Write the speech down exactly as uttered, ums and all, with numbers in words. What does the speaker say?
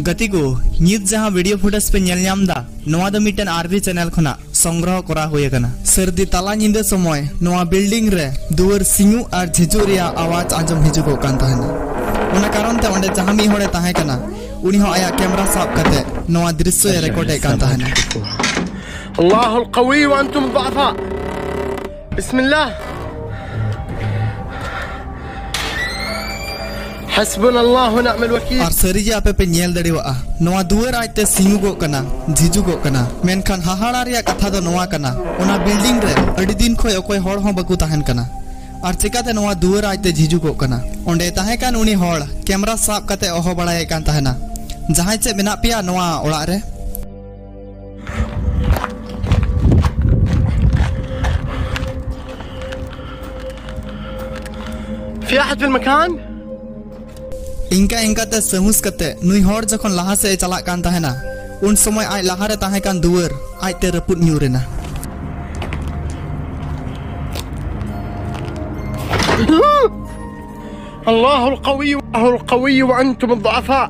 ᱜᱟᱛᱮ ᱠᱚ, ᱱᱤᱛ ᱡᱟᱦᱟᱸ ᱵᱷᱤᱰᱤᱭᱳ ᱯᱷᱩᱴᱮᱡᱽ ᱯᱮ ᱧᱮᱞ ᱧᱟᱢ ᱮᱫᱟ, ᱱᱚᱣᱟ ᱫᱚ ᱢᱤᱫᱴᱮᱱ ᱟᱨ ᱵᱤ ᱪᱮᱱᱮᱞ ᱠᱷᱚᱱᱟᱜ ᱥᱚᱝᱜᱨᱚᱦᱚ ᱠᱚᱨᱟᱣ ᱦᱩᱭ ᱟᱠᱟᱱᱟ᱾ ᱥᱟᱹᱨᱫᱤ ᱛᱟᱞᱟ ᱧᱤᱫᱟᱹ ᱥᱚᱢᱚᱭ ᱱᱚᱣᱟ ᱵᱤᱞᱰᱤᱝ ᱨᱮ ᱫᱩᱣᱟᱹᱨ ᱥᱤᱧᱚᱜ ᱟᱨ ᱡᱷᱤᱡᱩᱜ ᱨᱮᱭᱟᱜ ᱟᱣᱟᱡᱽ ᱟᱸᱡᱚᱢ ᱦᱤᱡᱩᱜᱚᱜ ᱠᱟᱱ ᱛᱟᱦᱮᱱᱟ᱾ ᱚᱱᱟ ᱠᱟᱨᱚᱱ ᱛᱮ ᱚᱸᱰᱮ ᱡᱟᱦᱟᱸ ᱢᱤᱫ ᱦᱚᱲᱮ ᱛᱟᱦᱮᱸ ᱠᱟᱱᱟ, ᱩᱱᱤ ᱦᱚᱸ ᱟᱭᱟᱜ ᱠᱮᱢᱨᱟ ᱥᱟᱵ ᱠᱟᱛᱮ ᱱᱚᱣᱟ ᱫᱨᱤᱥᱥᱚᱭ ᱨᱮᱠᱚᱨᱰ ᱮᱫ ᱠᱟᱱ ᱛᱟᱦᱮᱱᱟ᱾ الله القوي وأنتم الضعفاء. بسم الله. حسبنا الله ونعم الوكيل. ᱟᱨ ᱥᱟᱹᱨᱤᱜᱮ ᱟᱯᱮ ᱯᱮ ᱧᱮᱞ ᱫᱟᱲᱮᱣᱟᱜᱼᱟ, ᱱᱚᱣᱟ ᱫᱩᱣᱟᱹᱨ ᱟᱡᱛᱮ ᱥᱤᱧᱩᱜᱚᱜ ᱠᱟᱱᱟ, ᱡᱷᱤᱡᱩᱜᱚᱜ ᱠᱟᱱᱟ᱾ ᱢᱮᱱᱠᱷᱟᱱ ᱦᱟᱦᱟᱲᱟ ᱨᱮᱭᱟᱜ ᱠᱟᱛᱷᱟ ᱫᱚ ᱱᱚᱣᱟ ᱠᱟᱱᱟ, ᱚᱱᱟ ᱵᱤᱞᱰᱤᱝ ᱨᱮ ᱟᱹᱰᱤ ᱫᱤᱱ ᱠᱷᱚᱱ ᱚᱠᱚᱭ ᱦᱚᱲ ᱦᱚᱸ ᱵᱟᱠᱚ ᱛᱟᱦᱮᱱ ᱠᱟᱱᱟ᱾ ᱟᱨ ᱪᱮᱠᱟᱛᱮ ᱱᱚᱣᱟ ᱫᱩᱣᱟᱹᱨ ᱟᱡᱛᱮ ᱡᱷᱤᱡᱩᱜᱚᱜ ᱠᱟᱱᱟ? ᱚᱸᱰᱮ ᱛᱟᱦᱮᱸ ᱠᱟᱱ ᱩᱱᱤ ᱦᱚᱲ ᱠᱮᱢᱨᱟ ᱥᱟᱵ ᱠᱟᱛᱮ ᱚᱦᱚ ᱵᱟᱲᱟᱭᱮᱫ ᱠᱟᱱ ᱛᱟᱦᱮᱱᱟ᱾ ᱡᱟᱦᱟᱸᱭ ᱪᱮᱫ ᱢᱮᱱᱟᱜ ᱯᱮᱭᱟ ᱱᱚᱣᱟ ᱚᱲᱟᱜ ᱨᱮ? في أحد في المكان؟ ᱤᱱᱠᱟ ᱤᱱᱠᱟᱛᱮ ᱥᱟᱦᱩᱥ ᱠᱟᱛᱮ ᱱᱩᱭ ᱦᱚᱲ ᱡᱚᱠᱷᱚᱱ ᱞᱟᱦᱟ ᱥᱮᱫ ᱮ ᱪᱟᱞᱟᱜ ᱠᱟᱱ ᱛᱟᱦᱮᱱᱟ, ᱩᱱ ᱥᱚᱢᱚᱭ ᱟᱡ ᱞᱟᱦᱟᱨᱮ ᱛᱟᱦᱮᱸ ᱠᱟᱱ ᱫᱩᱣᱟᱹᱨ ᱟᱡᱛᱮ ᱨᱟᱹᱯᱩᱫ ᱧᱩᱨ ᱮᱱᱟ᱾ الله القوي، الله القوي وأنتم الضعفاء.